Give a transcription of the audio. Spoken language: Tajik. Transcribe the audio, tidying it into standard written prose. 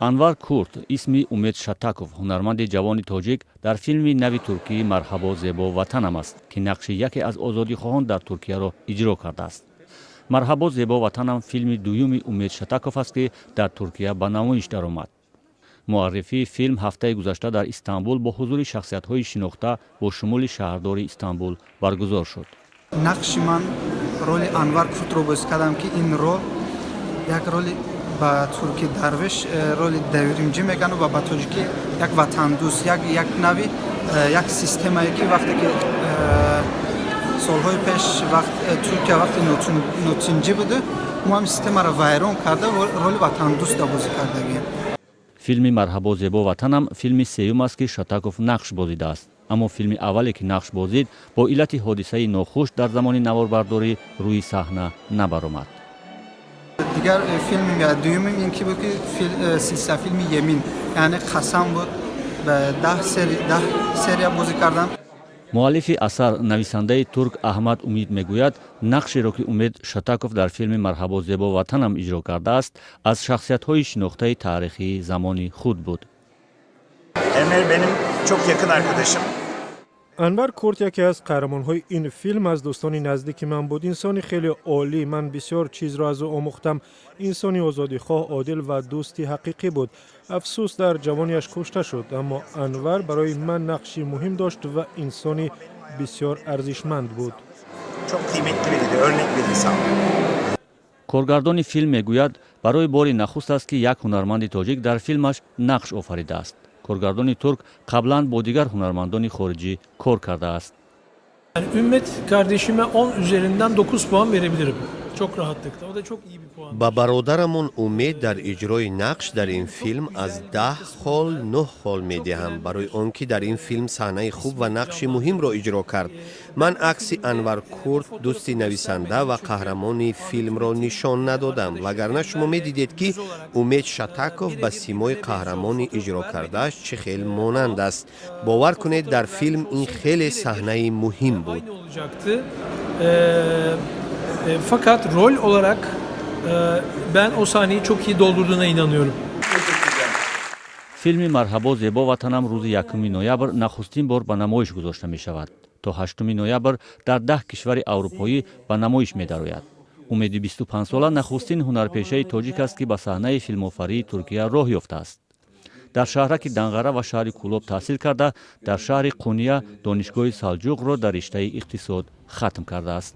Анвар Курт исми Умед Шатаков, ҳунарманди ҷавони тоҷик дар филми нави туркии «Марҳабо, зебо ватанам» аст, ки нақши яке аз озодихоҳон дар Туркияро иҷро кардааст. «Марҳабо, зебо ватанам» филми дуюми Умед Шатаков аст, ки дар Туркия ба намоиш даромад. Муаррифии филм ҳафтаи гузашта дар Истанбул бо ҳузури шахсиятҳои шинохта бо шумули шаҳрдори Истанбул баргузор шуд. Нақши ман роли Анвар Куртро бозӣ кардам, ки ин рол як роли ба туркӣ derviş, роли devrimci мегӯянд ва ба тоҷикӣ як ватандӯст, як нави як системае, ки вақте ки солҳои пеш вақт Туркия вақте нотинҷӣ буда, мо ҳам системаро вайрон карда, роли ватандӯста бозӣ кардагием. Филми «Марҳабо, зебо ватанам» филми сеюм аст, ки Шатаков нақш бозидааст, аммо филми аввале, ки нақш бозид, бо иллати ҳодисаи нохуш дар замони наворбардорӣ рӯи саҳна набаромад. Дигар филми дуюмим ин ки буд, ки силсила филми «Yemin», яъне «Қасам» буд, ба 10 серия бозӣ кардам. Муаллифи асар, нависандаи турк Аҳмад Умид мегӯяд, нақшеро, ки Умед Шатаков дар филми «Марҳабо, зебо ватанам» иҷро кардааст, аз шахсиятҳои шинохтаи таърихии замони худ буд. Enver benim çok yakın arkadaşım. Анвар Курт, яке аз қаҳрамонҳои ин филм, аз дӯстони наздики ман буд. Инсони хеле олӣ. Ман бисёр чизро аз ӯ омӯхтам. Инсони озодихоҳ, одил ва дӯсти ҳақиқӣ буд. Афсӯс, дар ҷавониаш кушта шуд, аммо Анвар барои ман нақши муҳим дошт ва инсони бисёр арзишманд буд. Çok kıymetli biriydi, örnek bir insan. Коргардони филм мегӯяд, барои бори нахуст аст, ки як ҳунарманди тоҷик дар филмаш нақш офаридааст. Коргардони турк қаблан бо дигар ҳунармандони хориҷӣ кор кардааст. Yani Ümmet kardeşime 10 üzerinden 9 puan verebilirim. Çok rahatlıkla. O da çok iyi bir puan. Ба бародарамон Умед дар иҷрои нақш дар ин филм аз 10 хол 9 хол медиҳам, барои он ки дар ин филм саҳнаи хуб ва нақши муҳимро иҷро кард. Ман акси Анвар Курт, дӯсти нависанда ва қаҳрамони филмро нишон надодам, вагарна шумо медидед, ки Умед Шатаков ба симои қаҳрамони иҷро кардааш чӣ хел монанд аст. Бовар кунед, дар филм ин хеле саҳнаи муҳим буд. Aynı olacaktı. Fakat rol olarak ben o sahneyi çok iyi doldurduğuna inanıyorum. Филми «Марҳабо, зебо ватанам» рӯзи 1 ноябр нахустин бор ба намоиш гузошта мешавад. То 8 ноябр дар 10 кишвари аврупоӣ ба намоиш медарояд. Умеди 25сола нахустин ҳунарпешаи тоҷик аст, ки ба саҳнаи филмофарии Туркия роҳ ёфтааст. Дар шаҳраки Данғара ва шаҳри Кӯлоб таҳсил карда, дар шаҳри Қуния Донишгоҳи Салҷуқро дар риштаи иқтисод хатм кардааст.